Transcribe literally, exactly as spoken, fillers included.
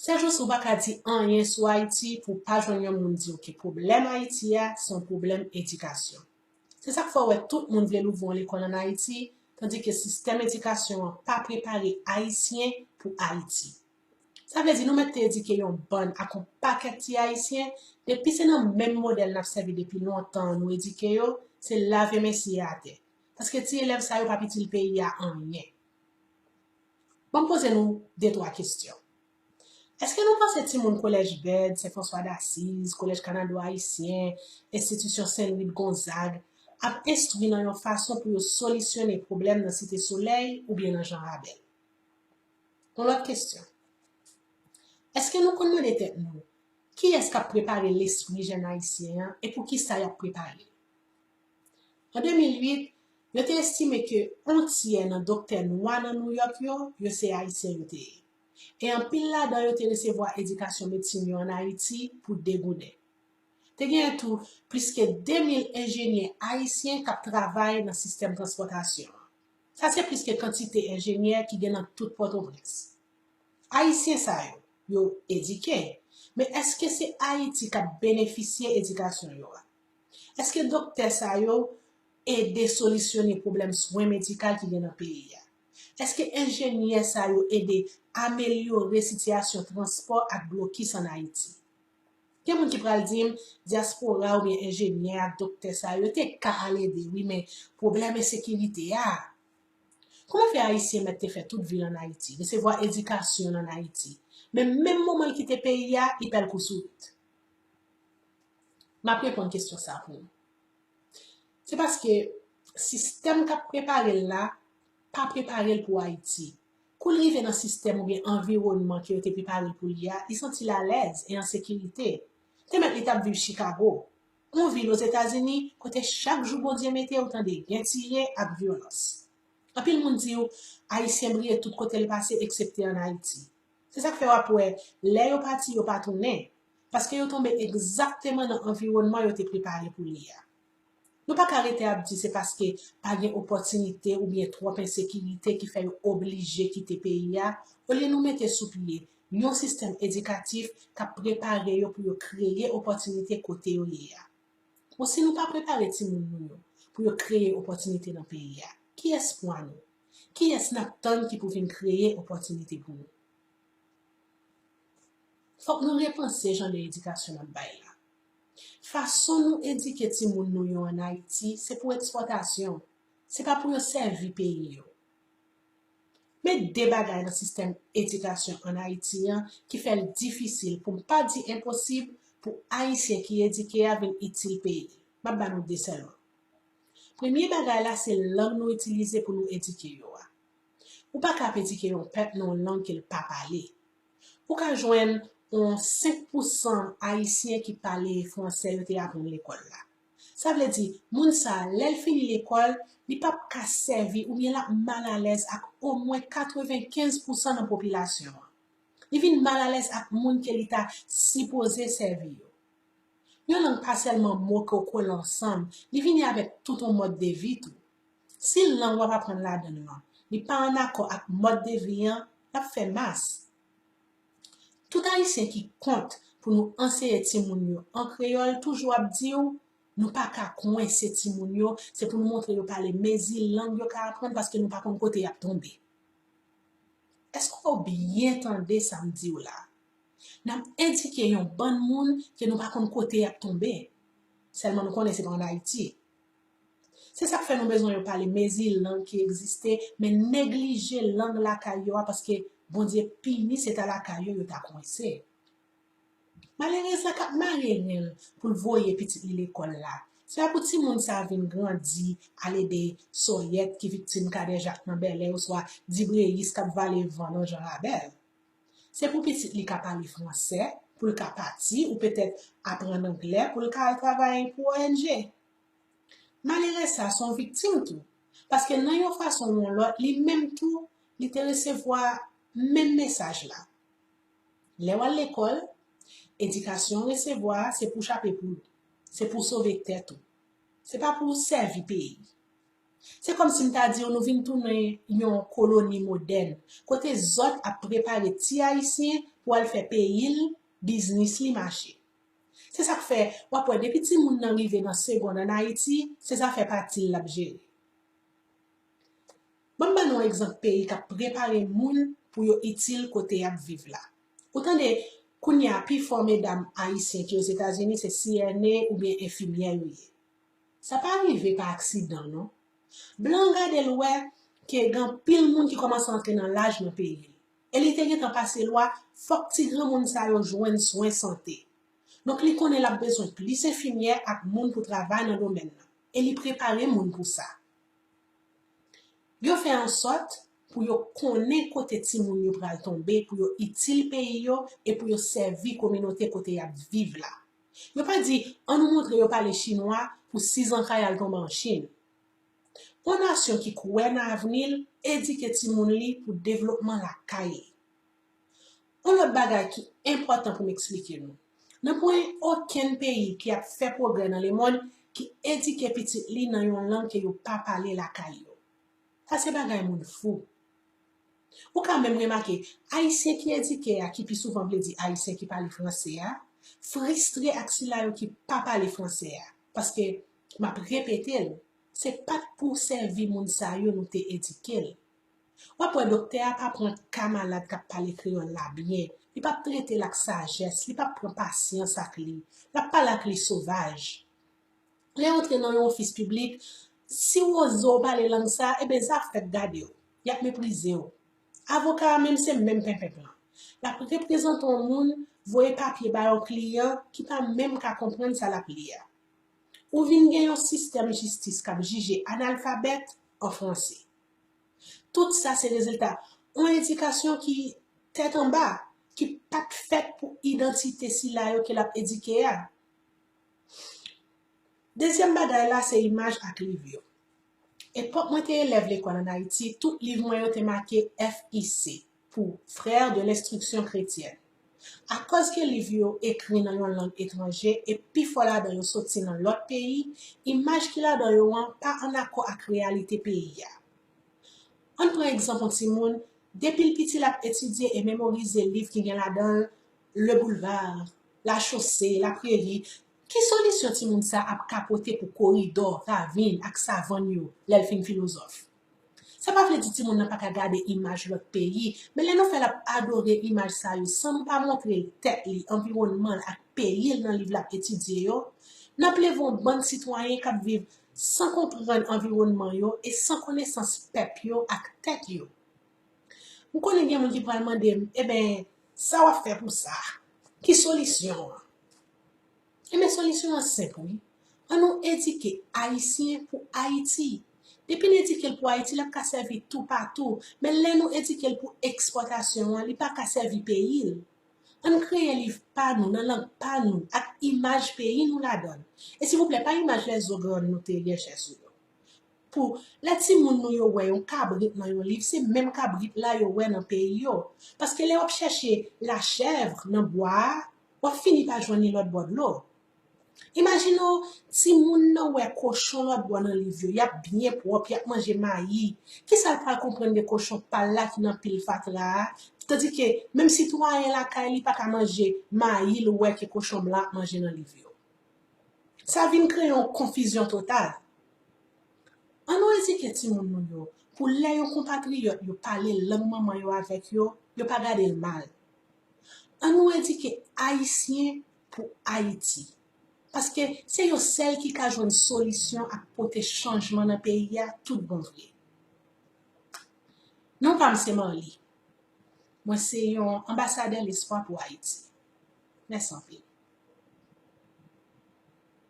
Tèl jou si w pa ka di anyen sou Ayiti pou w pa jwenn yon moun di w ke pwoblèm Ayiti a se yon pwoblèm edikasyon. Se sa k fè w wè tout moun vle louvri yon lekòl ann Ayiti, tandike sistèm edikasyon an pa prepare Ayisyen pou Ayiti. Sa vle di nou mèt te edike yon bann ak yon pakèt ti Ayisyen, depi se nan menm modèl n ap sèvi depi lontan an nou edike yo, se lave men siye atè. Paske ti elèv sa yo p ap itil peyi a anyen. Ban m poze nou de twa kesyon. Èske nou panse timoun kolèj Bèd, Sen Franswa Dasiz, kolèj Kanado Ayisyen, enstitisyon Sen Lwi Gonzag ap enstwi nan yon fason pou yo solisyone pwoblèm nan Site Solèy oubyen nan Jan Rabèl? Yon lòt kesyon. Èske nou konn mande tèt nou, kiyès k ap prepare lespri jèn ayisyen an e poukisa y ap prepare l? An de mil uit, yo te estime ke yon tyè nan doktè nwa nan Nouyòk yo, yo se Ayisyen yo te ye. E anpil ladan yo te resevwa edikasyon medsin yo ann Ayiti pou de gouden. Te genyen tou plis ke de mil enjenyè ayisyen k ap travay nan sistèm transpòtasyon an. Sa se plis ke kantite enjenyè ki gen nan tout Pòtoprens. Ayisyen sa yo, yo edike, men èske se Ayiti k ap benefisye edikasyon yo a? Èske doktè sa yo ede solisyone pwoblèm swen medikal ki gen nan peyi a? Èske enjenyè sa yo ede amelyore sitiyasyon transpò ak blokis ann Ayiti? Gen moun ki pral di m, dyaspora oubyen enjenyè ak doktè sa yo te ka al ede wi, men pwoblèm ensekirite a. Kòman fè Ayisyen mèt te fè tout vi l ann Ayiti, resevwa edikasyon l ann Ayiti, men menm moman l kite peyi a, li pè l kou sourit? M ap reponn kesyon sa pou nou. Se paske sistèm k ap prepare l la pa prepare l pou Ayiti. Kou l rive nan sistèm oubyen anviwònman ke yo te prepare l pou li a, li santi l alèz e an sekirite. Te mèt li t ap viv Chicago, yon vil Ozetazini kote chak jou Bondye mete w tande gen tire ak vyolans. Anpil moun di w, Ayisyen briye tout kote l pase eksepte ann Ayiti. Se sa k fè w ap wè, lè yo pati, yo pa tounen, paske yo tonbe egzakteman nan anviwònman yo te prepare pou li a. Nou pa ka rete ap di se paske pa gen opòtinite oubyen twòp ensekirite ki fè yo oblije kite peyi a, olye nou mete sou pye yon sistèm edikatif k ap prepare yo pou yo kreye opòtinite kote yo ye a. Bon, si nou pa prepare timoun nou yo pou yo kreye opòtinite nan peyi a, ki espwa nou? Kiyès n ap tann ki pou vin kreye opòtinite pou nou? Fòk nou repanse jan de edikasyon n ap bay la. Fason nou edike timoun nou yo ann Ayiti se pou ekspòtasyon, se pa pou yo sèvi peyi yo. Men de bagay nan sistèm edikasyon ann Ayiti an ki fè l difisil, pou m pa di enposib, pou Ayisyen ki edike a vin itil peyi l. M ap ba nou de sèlman. Premye bagay la se lang nou itilize pou nou edike yo a. Ou pa ka ap edike yon pèp nan yon lang ke l pa pale. Ou ka jwenn yon senk pousan Ayisyen ki pale fransè yo te aprann lekòl la. Sa vle di, moun sa a, lè l fini lekòl, li p ap ka sèvi oubyen l ap malalèz ak omwen katrevenkenz pousan nan popilasyon an. Li vin malalèz ak moun ke li ta sipoze sèvi yo. Yon lang pa sèlman mo ke w kole ansanm, li vini avèk tout yon mòd de vi tou. Si lang w ap aprann ladan l lan, li pa ann akò ak mòd de vi an, l ap fè mas. Tout Ayisyen ki kont pou nou anseye timoun yo an kreyòl toujou ap di w, nou pa ka kwense timoun yo, se pou nou montre yo pale mezi lang yo ka aprann paske nou pa konn kote y ap tonbe. Èske w byen tande sa m di w la? N ap edike yon bann moun ke nou pa konn kote y ap tonbe. Sèlman nou konnen se pa ann Ayiti. Se sa k fè nou bezwen yo pale mezi lang ki egziste, men neglije lang lakay yo a, paske Bondye pini se ta lakay yo yo ta kwense. Malerèz la k ap mare ren l pou l voye pitit li lekòl la. Se pa pou timoun sa a vin grandi, al ede sòyèt ki viktim kadejak nan Bèlè oswa dibreyis k ap vale van nan Jan Rabèl. Se pou pitit li ka pale fransè, pou l ka pati, ou petèt aprann anglè, pou l ka al travay pou O N G. Malerèz sa a se yon viktim tou, paske nan yon fason ou yon lòt, li menm tou, li te resevwa menm mesaj la. Lè w al lekòl, edikasyon w resevwa a, se pou w chape poul, se pou w sove tèt ou, se pa pou w sèvi peyi. Se kòmsi m ta di w nou vin tounen yon koloni modèn, kote zòt ap prepare ti Ayisyen pou al fè peyi l, biznis li mache. Se sa k fè w ap wè depi timoun nan rive nan segonn ann Ayiti, se zafè pati l l ap jere. Ban m ban nou yon egzanp peyi k ap prepare moun pou yo itil kote y ap viv la. Ou tande, kounye a pifò medam ayisyen ki Ozetazini se C N A oubyen enfimyè yo ye. Sa pa rive pa aksidan non. Blan an gade l wè ke gen anpil moun ki kòmanse antre nan laj nan peyi l. E li te gentan pase lwa, fòk ti granmoun sa yo jwenn swen sante. Donk li konnen l ap bezwen plis enfimyè ak moun pou travay nan domèn nan. E li prepare moun pou sa. Yo fè ansòt pou yo konnen kote timoun yo pral tonbe, pou yo itil peyi yo e pou yo sèvi kominote kote y ap viv la. Yo pa di, ann nou montre yo pale chinwa pou sizan kay al tonbe an Chin. Yon nasyon ki kwè nan avni l edike timoun li pou devlopman lakay li. Yon lòt bagay ki enpòtan pou m eksplike nou. Nan pwen okenn peyi ki ap fè pwogrè nan lemonn ki edike pitit li nan yon lang ke yo pa pale lakay yo. Sa se bagay moun fou. Ou ka menm remake, Ayisyen ki edike a, ki pi souvan vle di Ayisyen ki pale franse a, fristre ak sila yo ki pa pale franse a. Paske, m ap repete l, se pa t pou sèvi moun sa yo nou te edike l. W ap wè doktè a pa pran ka malad k ap pale kreyòl la byen. Li p ap trete l ak sajès, li p ap pran pasyans ak li. L ap pale ak li sovaj. Lè w antre nan yon ofis piblik, si w oze w pale lang sa, eben zafè k gade w. Y ap meprize w. Avoka a menm se menm penpenp lan. L ap reprezante yon moun, voye papye ba yon kliyan ki pa menm ka konprann sa l ap li a. Ou vin gen yon sistèm jistis k ap jije analfabèt an franse. Tout sa se rezilta yon edikasyon ki tèt anba, ki pa t fèt pou idantite sila yo ke l ap edike a. Dezyèm bagay la se imaj ak liv yo. Epòk mwen te elèv lekòl ann Ayiti, tout liv mwen yo te make F I C pou Frères de l'Instruction Chrétienne. Akoz ke liv yo ekri nan yon lang etranje e pifò ladan yo soti nan lòt peyi, imaj ki ladan yo an pa ann akò ak reyalite peyi a. Ann pran egzanp yon timoun, depi l piti l ap etidye e memorize liv ki gen ladan l Le Boulevard, La Chaussée, La Prairie. Ki solisyon timoun sa ap ka pote pou koridò, ravin ak savann yo lè l fin filozòf? Sa pa vle di timoun nan pa ka gade imaj lòt peyi, men lè nou fè l ap adore imaj sa yo san nou pa montre l tèt li, anviwònman l ak peyi l nan liv l ap etidye yo, n ap leve yon bann sitwayen k ap viv san konprann anviwònman yo e san konesans pèp yo ak tèt yo. M konnen gen moun ki pral mande m, eben, sa w ap fè pou sa? Ki solisyon an? Eben, solisyon an senp, wi. Ann nou edike Ayisyen pou Ayiti. Depi n edike l pou Ayiti, l ap ka sèvi toupatou. Men lè nou edike l pou ekspòtasyon an, li pa ka sèvi peyi l. Ann kreye liv pa nou, nan lang pa nou, ak imaj peyi nou ladan l. E silvouplè, pa imaj lèzogrann nou te genyen sou yo. Pou lè timoun nou yo wè yon kabrit nan yon liv, se menm kabrit la yo wè nan peyi yo. Paske lè w ap chèche lachèv nan bwa a, w ap fini pa jwenn li lòt bò dlo. Imajine w, timoun nan wè kochon lòt bò nan liv yo, y ap byen pwòp, y ap manje mayi. Kisa l pral konprann de kochon pa l la ki nan pil fatra a? Tandike, menm sitwayen lakay li pa ka manje mayi l wè ke kochon blan ap manje nan liv yo. Sa vin kreye yon konfizyon total. Ann nou edike timoun nou yo pou lè yon konpatriyòt yo pale lang manman yo avèk yo, yo pa gade l mal. Ann nou edike Ayisyen pou Ayiti. Paske se yo sèl ki ka jwenn solisyon ak pote chanjman nan peyi a tout bon vre. Non pa m se Marly. Mwen se yon anbasadè lespwa pou Ayiti. Mèsi anpil.